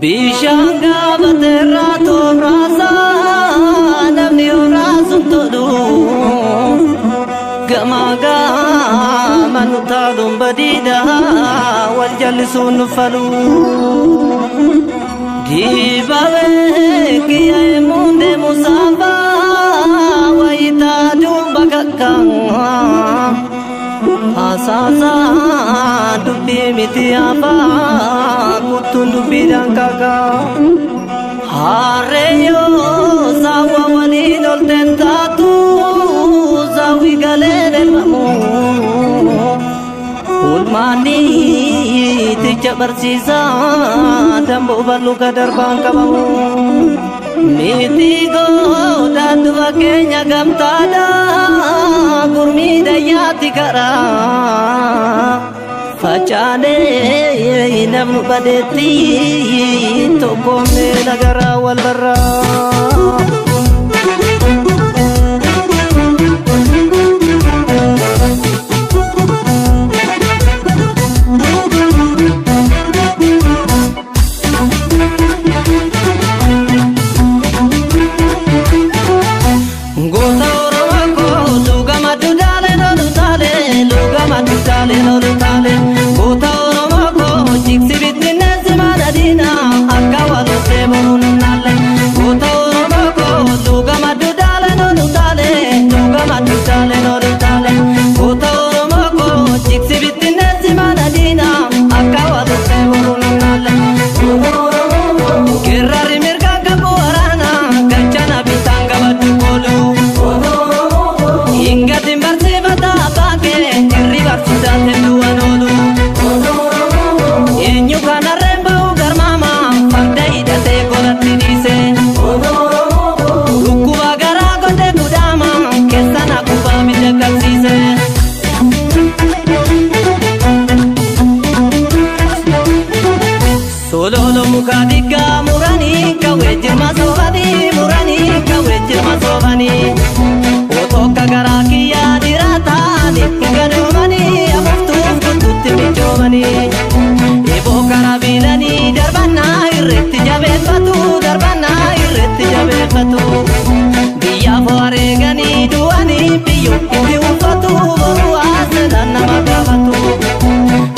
Bishaan gaafateerraa tooraasaa namni horaasun tolu. Gamaa gaama nu taaluun badiidha wal jallisuun nu falu. Dibaabee kiyya emuun deemu saafaa wayitaa duuba kakkaa. Haasaasaa dubbii miti hafaa kuttuun dubbiidhaan kakaa. Harreeyyoo saawwa waliin olteen taatu saawwi galee elmamu. Ulmaanni ticha barsiisaa damboo balluka darbaan qabamu. Miti godhaan duba keenya gamtaadha gurmii dayyaatti karaa. Facaanee namnu badeetti tokkoomne nagaraa wal barraa. Goota Oromoo koo luugama dudaalee lolu taalee luugama dudaalee lolu taalee. Goota Oromoo koo jigsi bittinneessi mana diinaa akka waluttee boruun hin naalle. Goota Oromoo koo luugama dudaalee lolu taalee luugama dudaalee lolu taalee. Goota Oromoo koo jigsi bittinneessi mana diinaa akka waluttee boruun hin naalle. Geerarri mirgaan qabu waraana gachana bitaan qabadhu koolu. Hingatiin barsiifata abbaan kee irri barsiisaate duwwan oolu. Eenyu kanarreen ba'u garmaama farda hidhatee godhatti dhiise. Dhukkuba garaa godhe gudhaama keessa na kubbaa miidhagsiise. Sololo muka diggaa muranii kawwee jirma soofanii muranii kawwee jirma soofanii. Otokka garaa kiyyaa dhiirataan gadoomanii afuuftuuf kuttutti mijoomanii. Eeboo karaa biilanii darbannaa irratti jabeeffatu darbannaa irratti jabeeffatu. Biyyaaf wareeganii du'anii biyyoo itti uffatu boruu haasadaan nama gaafatu.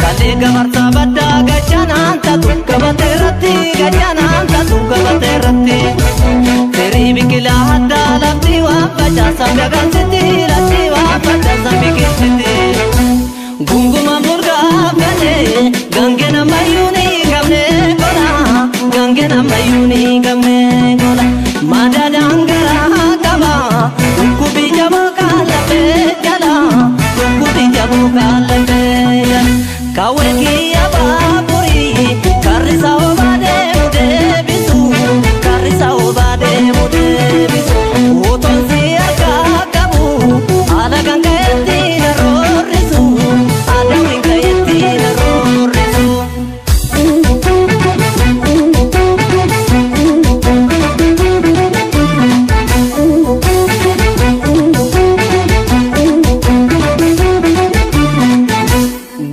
Kalee gabarsaa baddaa gachanaan taatu gabatee irratti gachanaan taatu gabatee irratti. Firii biqilaa addaa lafti waan facaasan gagarsiti lafti waan facaasan biqilchiti. Gunguma murgaa galee gange namayyuu ni qabne gola gange namayyuu ni qabne gola. Madaadaan garaa qaba dhukkubi jaboo kaalafee jala dhukkubi jaboo kaalafee jala. Kawwee kiyya baaburii karrisa obaa deemu deebisu karrisa obaa deemu deebisu. Utuun si harkaa qabu haala kan ka'etti na roorrisu haala kan ka'etti na roorrisu.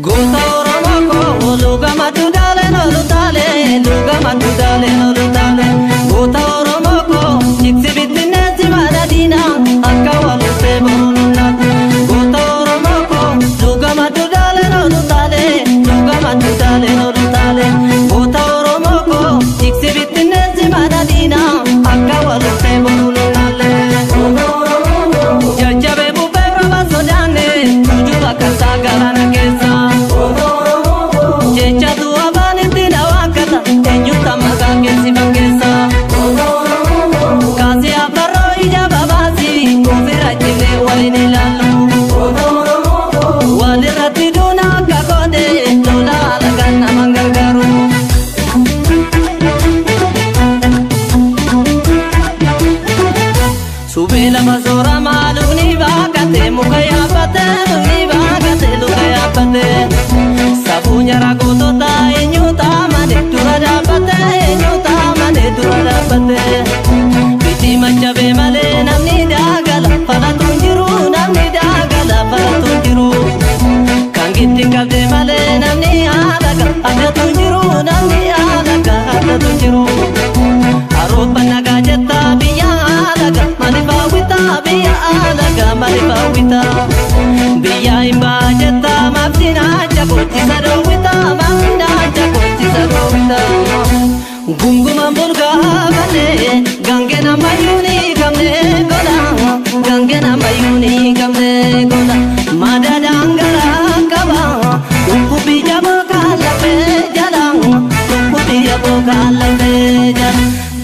Goota Oromoo koo luugama dudaalee lolu taalee luugama dudaalee lolu taalee. Goota Oromoo koo jigsi bittinneessi mana diinaa akka waluttee boruun hin naalle. Goota Oromoo koo luugama dudaalee lolu taalee luugama dudaalee lolu taalee. Goota Oromoo koo jigsi bittinneessi mana diinaa akka waluttee boruun hin naalle. Jajjabee bubbee rooba sodaanne tujuba kasaa galaana keessa. Jechatu afaan itti na waakkata eenyuta maqaa keessi fakkeessa. Kaasii afarroo ija babaasi ofirra jibee waliin ilaallu. Walirratti duuna akka goone lola alagaan nama gargaaru. Suphee lafa sooramaa lukni baaqate muka yaabbate lukni baaqate luka yaabbate. Safuu nyaara gootota eenyu taamane dura dhaabbate eenyu taamane dura dhaabbate. Biti machabee malee namni daagala falatu hin jiru namni daagala falatu hin jiru. Kan gitti qabdee malee namni haalaga addatu hin jiru namni haalaga addatu hin jiru.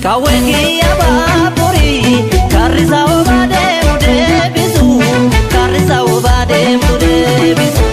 Qawwee kiyya baaburii karri sababa deemu deebisu karri sababa deemu deebisu.